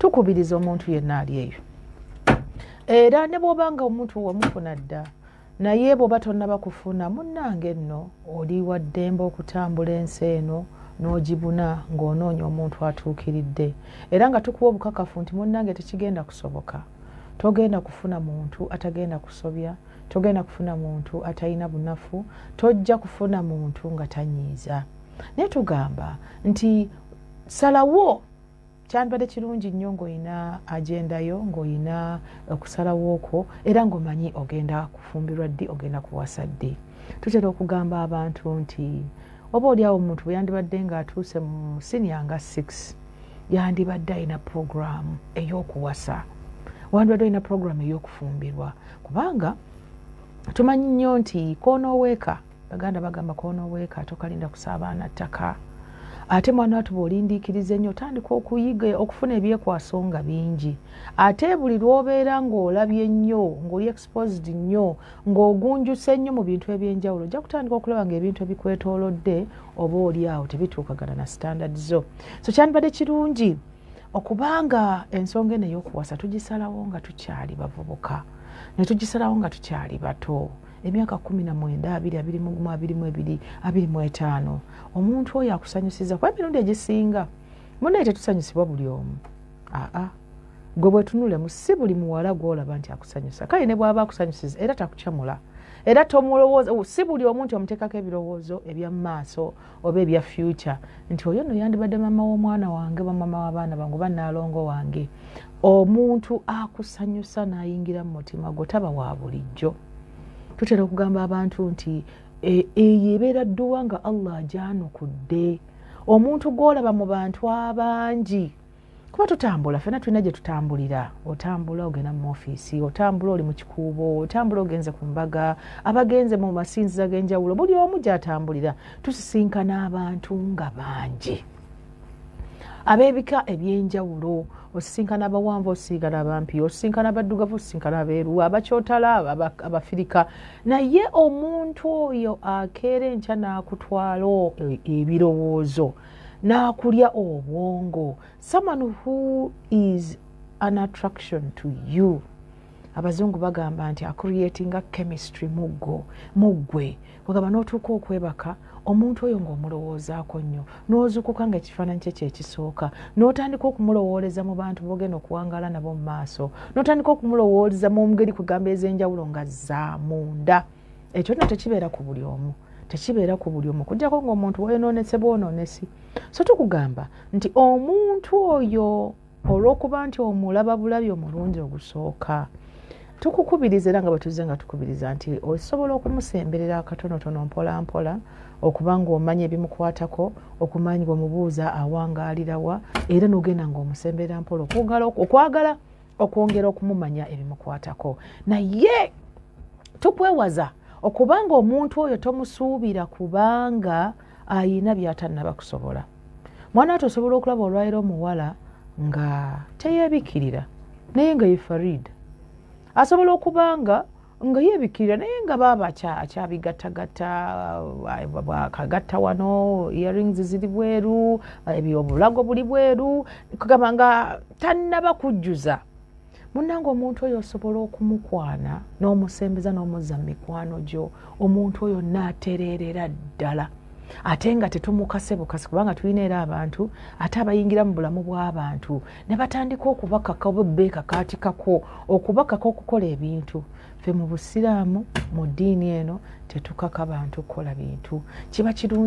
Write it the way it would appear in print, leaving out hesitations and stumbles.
Tukubiriza omuntu yenna ali eyo, era ne bw'oba nga omuntu wamufuna dda, naye bw'oba tonnaba kufuna, munnange nno oli wa ddembe okutambula ensi eno n'ogibuna ng'onoonya omuntu atuukiridde. Era nga tukuwa obukakafu nti, munnange, tekigenda kusoboka. Togenda kufuna muntu atagenda kusobya, togenda kufuna muntu atalina bunafu, tojja kufuna muntu nga tanyiiza. Naye tugamba nti salawo. Kyandibadde kirungi nnyo ng'olina agenda yo, ng'olina okusalawo okwo, era ng'omanyi ogenda kufumbirwa ddi, ogenda kuwasa ddi. Tutera okugamba abantu nti oba oliawo omuntu bwe yandibadde ng'atuuse mu siniya nga 6, yandibadde alina puroguramu ey'okuwasa, wandibadde olina puroguramu ey'okufumbirwa, kubanga tumanyi nnyo nti koonooweeka, Baganda bagamba koonooweeka tokalinda kusaabaana ttaka. Ate mwana watu bw'olindiikiriza ennyo, otandika okuyiga okufuna ebyekwaso nga bingi. Ate buli lw'obeera ng'olabye nnyo, ng'oli exposed nnyo, ng'ogunjuse nnyo mu bintu ebyenjawulo, ojja kutandika okulaba ng'ebintu ebikwetoolodde oba oli awo tebituukagana na standard zo. So kyandibadde kirungi okubanga ensonga eno ey'okuwasa tugisalawo nga tukyali bavubuka, ne tugisalawo nga tukyali bato, emyaka 19, 20, 21, 22, 25. Omuntu oyo akusanyusiza, kuba emirundi egisinga, munaye, tetusanyusibwa buli omu. Aa, gwe bwetunulemu, si buli muwala gwolaba nti akusanyusa. Kale ne bwaba akusanyusiza, era takukyamula, era tomulowooza. Si buli omu nti omuteekako ebirowoozo ebya maaso oba ebya future, nti oyo nno yandibadde maama w'omwana wange oba maama w'abaana bange oba naalongo wange. Omuntu akusanyusa n'ayingira mu mutima gwo taba wa bulijjo. Tutera okugamba abantu nti eyo ebeera dduwa nga Allah agyanukudde. Omuntu gw'olaba mu bantu abangi, kuba tutambula fena, tulina gye tutambulira. Otambula ogenda mu ofiisi, otambula oli mu kikuubo, otambula ogenze ku mbaga, abagenze mu masinzizo ag'enjawulo, buli omu gy'atambulira. Tusisinkana abantu nga bangi ab'ebika ebyenjawulo. Osisinkana abawanvu, osisinkana abampi, osisinkana abaddugavu, osisinkana abeeru, abakyotala, Abafirika. Naye omuntu oyo akeera enkya n'akutwala ebirowoozo, n'akulya obwongo, someone who is an attraction to you, abazungu bagamba nti acreatinga chemistry muggo muggwe, wagamba n'otuuka okwebaka omuntu oyo ng'omulowoozaako nnyo, n'ozuukuka nga ekifaananyi kye kyekisooka, n'otandika okumulowooleza mu bantu b'ogenda okuwangaala nabo mu maaso, n'otandika okumulowooleza mu ngeri kugamba ez'enjawulo nga za munda. Ekyo nno tekibeera ku buli omu, tekibeera ku buli omu, okuggyako ng'omuntu weyonoonese bwonoonesi. So tukugamba nti omuntu oyo, olw'okuba nti omulaba bulabi omulungi ogusooka, tukukubiriza, era nga bwe tuzze nga tukubiriza, nti osobola okumusemberera akatonotono, mpola mpola, okuba ng'omanya ebimukwatako, okumanya omubuuza awangaalirawa, era n'ogenda ng'omusemberera mpola okwagala okwongera okumumanya ebimukwatako. Naye tukwewaza okubanga omuntu oyo tomusuubira, kubanga ayina byatannaba kusobola. Mwana ati osobola okulaba olwaliro omuwala nga teyeebikirira, naye nga ye Farid. Asobola okubanga nga yeebikirira, naye nga baaba akyabigattagatta, akagatta wano, earrings ziri bweru, obulago buli bweru, kugamba nga tannaba kujjuza. Munnange, omuntu oyo osobola okumukwana n'omusembeza n'omuzza mu mikwano gyo, omuntu oyo n'atereerera ddala, ate nga tetumukase bukasi, kubanga tulina era abantu ate abayingira mu bulamu bw'abantu ne batandika okubakaka oba beekakaatikako okubakaka okukola ebintu. Ffe mu Busiraamu, mu ddiini eno, tetukaka bantu kukola bintu. Kiba kirungi.